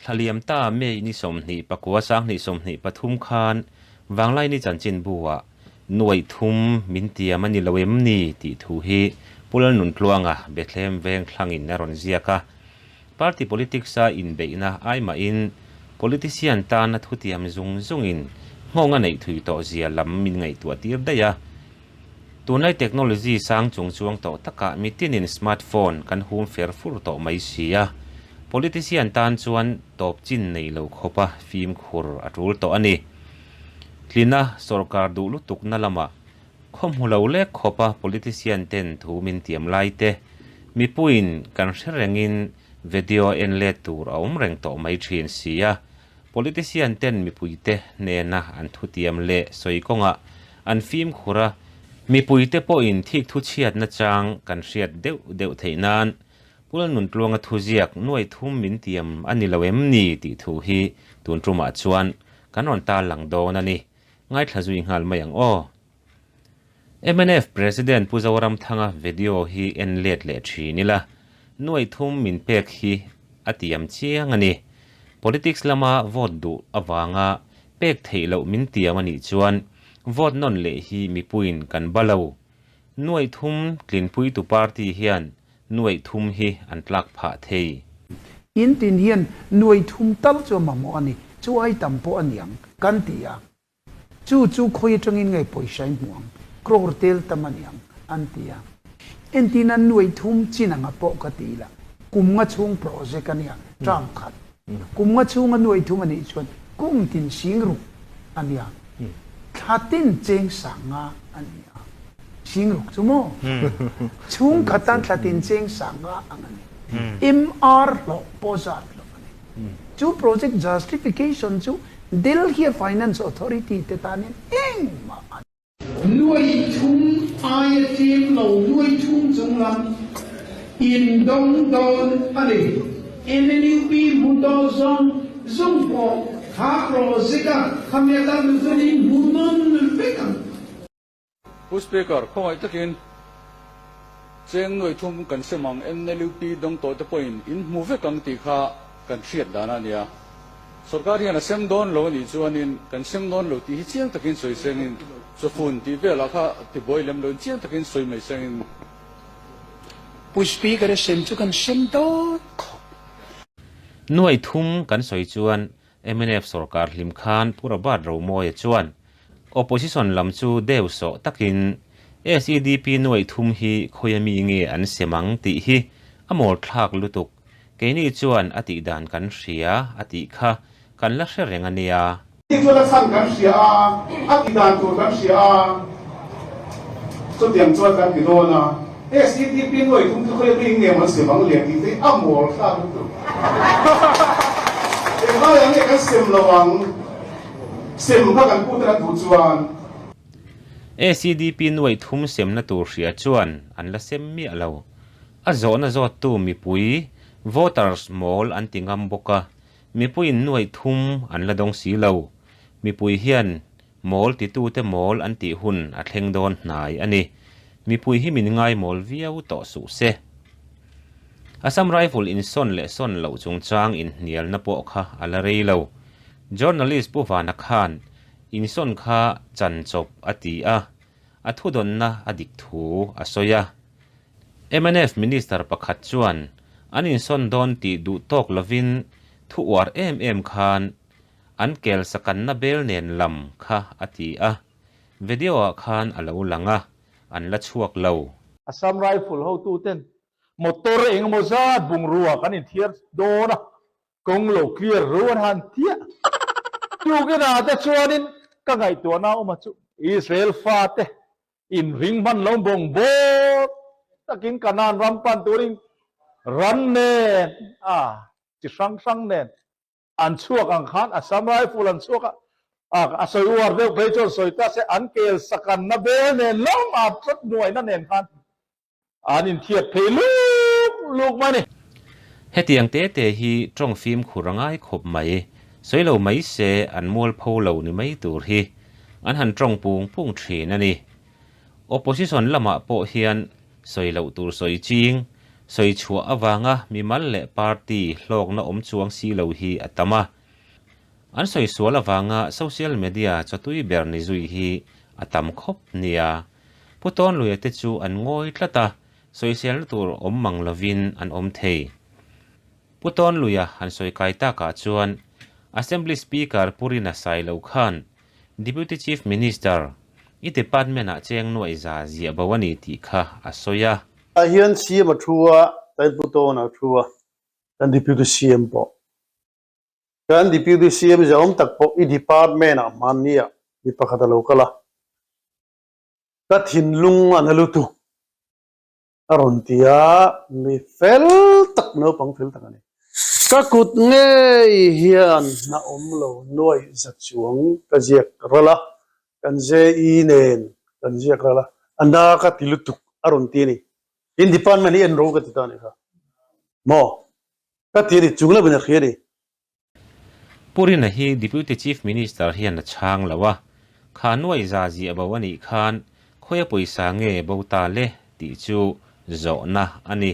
Thlaliam ta May ni 29 2023 khan Vanglaini chanchinbu-ah nuaih thum min tiam a ni lo em ni tih thu hi Pu Lalnuntluanga Bethlehem veng thlangin a rawn ziak a. Party politics-a inbeihna aimahin politician tana thutiam zung zungin nghawng a neih thui tawh zia lam min ngaihtuah tir daih a. Tunlai technology sang chung chuang tawh takah mitinin smartphone kan hum fer fur tawh mai si a, politician tan chuan tawp chin nei lo khawpa fimkhur a tul tawh a ni. Tlina sorkar duh lutukna lamah khaw hmu lo lek khawpa politician ten thu min tiam lai te, mipuiin kan hre rengin video en let tur a awm reng tawh mai thin si a, Politician ten mipuite hnena an thutiam leh sawi kawngah an fimkhur a, mipuite pawhin thik thu chhiatna chang kan hriat deuh deuh theih nan Pu Lalnuntluanga thuziak nuai thum min tiam a ni lo em ni tih thu hi tun tumah chuan kan rawn tarlang dawn a ni. Ngaithla zui nghal mai ang aw. Mnf President Pu Zoramthanga video hi en let leh thin ila, nuai thum min pek hi a tiam chiang a ni. Politics lama vote duh avanga pek theih loh min tiam a nih chuan vote nawn leh hi mipuiin kan ba lo. Nuai thum tlinpuitu party hian nuai thum hi an tlak phah thei. In tin hian nuai thum tal chu a mamawh a ni, chu ai tam pawh a niang kan ti a. Chu chu khawi atangin nge pawisa i hmuh ang? Crore tel tam a niang, an ti a. Entin an nuai thum chin anga pawh ka ti ila, kum nga chhung project a nia, term khat. Kum nga chhung a nuai thum a nih chuan kum tin sing ruk a nia, thla tin cheng sang nga a ni a. Sing ruk chu maw? Chhung khatan thla tin cheng sang nga ang a ni. MR hlawh pawh zat lo a ni. Chu project justification chu Delhi Finance Authority te tanin engmah a. Nuai thum aia tlem lo nuai thum chung lam in dawng dawn a ni. NLUP hmu daw zawng zawng pawh kha project a khami atan duh chuan in hmu nawn vek ang. Pu Speaker, khawngaih takin cheng nuai thum kan sem ang, NLUP dawng tawh te pawhin in hmu vek ang tih kha kan hriat dan a nia. Sorkar hian a sem dawn lo a nih chuanin kan sem dawn lo tih hi chiang takin sawi sengin chawfun tih velah kha tibuai lem loin chiang takin sawi mai sengin. Pu Speaker, a sem chu kan sem dawn khawp. Nuai thum kan sawi chuan Mnf sorkar hlim khan Pu Robert Romawia chuan Opposition lam chu deu sawh takin SEDP nuaih thum hi khawia mi nge an sem ang tih hi a mawl thlak lutuk, keini chuan a tih dan kan hria a tih kha kan la hre reng a nia. Tih chuan a chhan kan hria a, a tih dan tur kan hria a, chutiang chuan kan ti dawn a, SEDP nuaih thum chu khawia mi nge an sem ang le tih te hi a mawl thlak lutuk. Englaiah nge kan sem lo ang? Sem kha kan pute an duh chuan. ACDP nuaih thum semna tur hria chuan an la sem miah lo. A zawhna zawttu mipui, voters, mawl an ti ngam bawk a, mipuiin nuaih thum an la dawng si lo. Mipui hian mawl titute mawl an tih hun a thleng dawn hnai a ni. Mipui hi min ngai mawl viau tawh suh se. Assam Rifle insawn leh sawn loh chungchang inhnialna pawh kha a la rei lo. Journalist Pu Vana khan insawn kha chan chawp a ti a, a thudawnna a dik thu a sawi a. Mnf Minister pakhat chuan an insawn dawn tih duh tawk lovin thu uar em em khan an kel sakanna bel nen lam kha a ti a, video ah khan a lo lang a, an la chhuak lo. Assam Rifle hotuten motor engemaw zat bungrua kan inthiar dawn a, Kawng lo clear ro an han tia. Tukinah te chuanin ka ngaihtuahna awm a chu Israel fate inring hman lo bawng bawk takin Kanaan ram pan turin ran nen a chi hrang hrang nen an chhuak ang khan Assam Rifle an chhuak a, a sawi uar deuh phei chuan sawi ta se an kel sakanna bel nen lam a tlat nuaina nen khan An inthiat phei luk luk mai a ni. Hetiang te te hi tawng fimkhur a ngai khawp mai. Sawi lo mai se an mualpho lo ni mai tur hi an han tawng pung pung thin a ni. Opposition lamah pawh hian sawi loh tur sawi ching. Sawi chhuah avanga mimal leh party hlawkna awm chuang si lo hi a tam a. An sawi sual avanga social media chawtui ber ni zui hi a tam khawp nia. Pu Tawnluia te chu an ngawi tlat a, sawiselna tur awm mang lovin an awm thei. Pu Tawnluia han sawi kai takah chuan Assembly Speaker Pu Rina Sailo khan Deputy Chief Minister, i department-ah cheng nuaih za ziah bo a ni tih kha a sawi a. Ah hian CM a thu a, tain Pu Tawna a thu a, kan Deputy CM pawh. Kan Deputy CM zahawm tak pawh i department-ah hmanni ah mi pakhat a lo kal a, ka thinlung a na lutuk. A rawn ti a, mi fel tak, naupang fel tak a ni. Ka kut ngei hian hna awm lo nuaih za chuang ka ziak ral a, kan JE nen kan ziak ral a, a na ka ti lutuk a rawn ti a ni. Tin department hi en ro ka ti ta a ni kha. Maw? Ka ti a ni, chung lam in a hria a ni. Pu Rina hi Deputy Chief Minister hian a chhang lo a, kha nuai za ziah bo a nih khan khawia pawisa nge bo ta le tih chu zawhna a ni.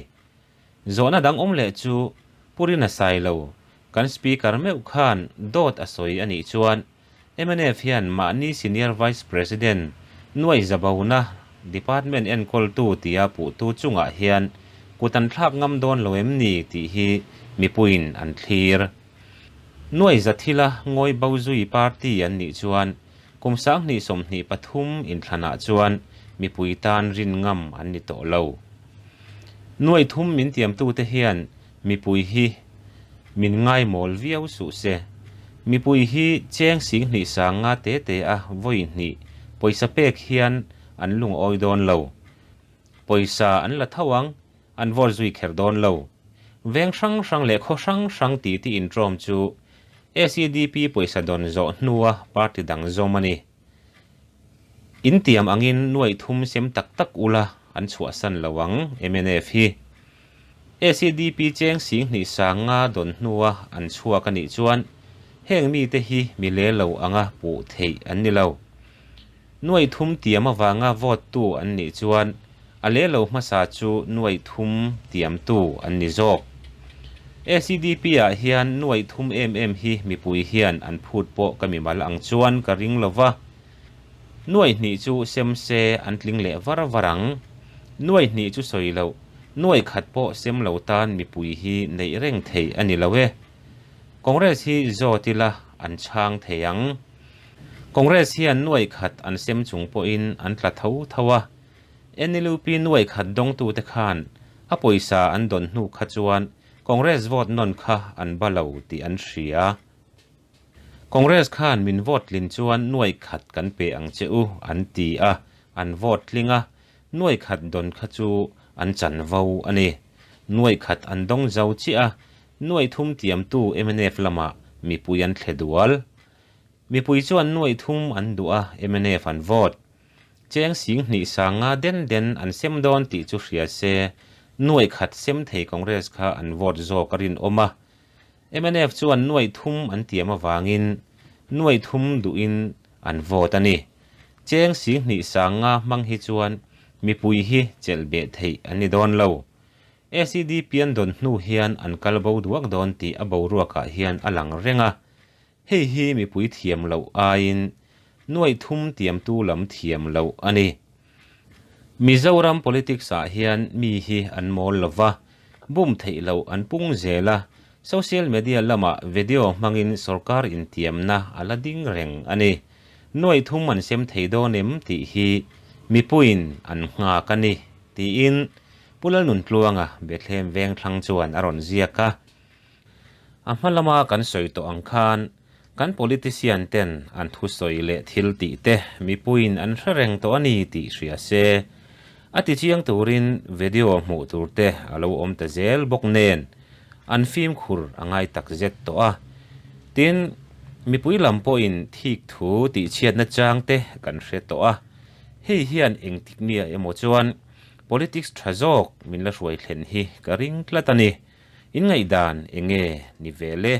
Zawhna dang awm leh chu Pu Rina Sailo, kan Speaker meuh khan dawt a sawi a nih chuan mnf hian mahni Senior Vice President nuai za bona Department enkawltu tia puhtu chungah hian kut an thlak ngam dawn lo em ni tih hi mipuiin an thlir. Nuai za thila ngawi bo zui party an nih chuan kum 2023 inthlanah chuan mipui tan rin ngam an ni tawh lo. Nuai thum min tiamtute hian Mipui hi min ngaimawl viau suh se. Mipui hi cheng 20,000 sang nga te te a vawi hnih pawisa pek hian an lungawi dawn lo. Pawisa an la tho ang, an vote zui kher dawn lo. Veng hrang hrang leh khaw hrang hrang tih tih intrawm chu SEDP pawisa dawn zawh hnua party dang zawm a ni. In tiam angin nuaih thum sem tak tak ula an chhuahsan lo ang mnf hi. SEDP cheng 20,000 sang nga dawn hnua an chhuak a nih chuan heng mite hi mi le lo anga puh theih an ni lo. Nuaih thum tiam avanga vote tu an nih chuan A leh lo hmasa chu nuaih thum tiamtu an ni zawk. SEDP ah hian nuaih thum em em hi mipui hian an phut pawh ka mimal ang chuan ka ring lo va. Nuaih hnih chu sem se an tling leh var var ang. Nuaih hnih chu sawi loh, nuaih khat pawh sem lo tan mipui hi neih reng theih a ni lo e. Congress hi zawt ila an chhang thei ang. Congress hian nuaih khat an sem chung pawhin an tla tho tho a. NLUP nuai khat dawngtute khan a pawisa an dawn hnu kha chuan Congress vote nawn kha an ba lo tih an hria. Congress khan min vote tlin chuan nuai khat kan pe ang che u an ti a, an vote tling a, nuai khat dawn kha chu an chanvo a ni. Nuai khat an dawng zo chiah a, nuai thum tiamtu mnf lamah mipui an thle dual. Mipui chuan nuai thum an duh a, mnf an vote. Cheng 20,000 sang nga den den an sem dawn tih chu hria se, nuaih khat sem thei Congress kha an vote zawk a rinawm a. Mnf chuan nuaih thum an tiam avangin nuaih thum duhin an vote a ni. Cheng 20,000 sang nga hmang hi chuan mipui hi chelh beh theih an ni dawn lo. SEDP an dawn hnu hian an kal bo duak dawn tih a boruakah hian a lang reng a. Hei hi mipui thiam loh aiin nuaih thum tiamtu lam thiam loh a ni. Mizoram politics ah hian mi hi an mawl lo va, bum theih loh an pung zel a, social media lamah video hmangin sorkar intiamna a la ding reng a ni. Nuaih thum an sem thei dawn em tih hi mipuiin an nghak a ni, tiin Pu Lalnuntluanga Bethlehem Vengthlang chuan a rawn ziak a. A hma lama kan sawi tawh ang khan kan politician ten an thusawi leh thil tih te mipuiin an hre reng tawh a ni tih hria se, a ti chiang turin video hmuh tur te a lo awm ta zel bawk nen an fimkhur a ngai tak zet tawh a. Tin, mipui lam pawhin thik thu tih chhiatna chang te kan hre tawh a, hei hian engtik nia emaw chuan politics tha zawk min la hruai thlen hi ka ring tlat a ni. In ngaihdan enge ni ve le?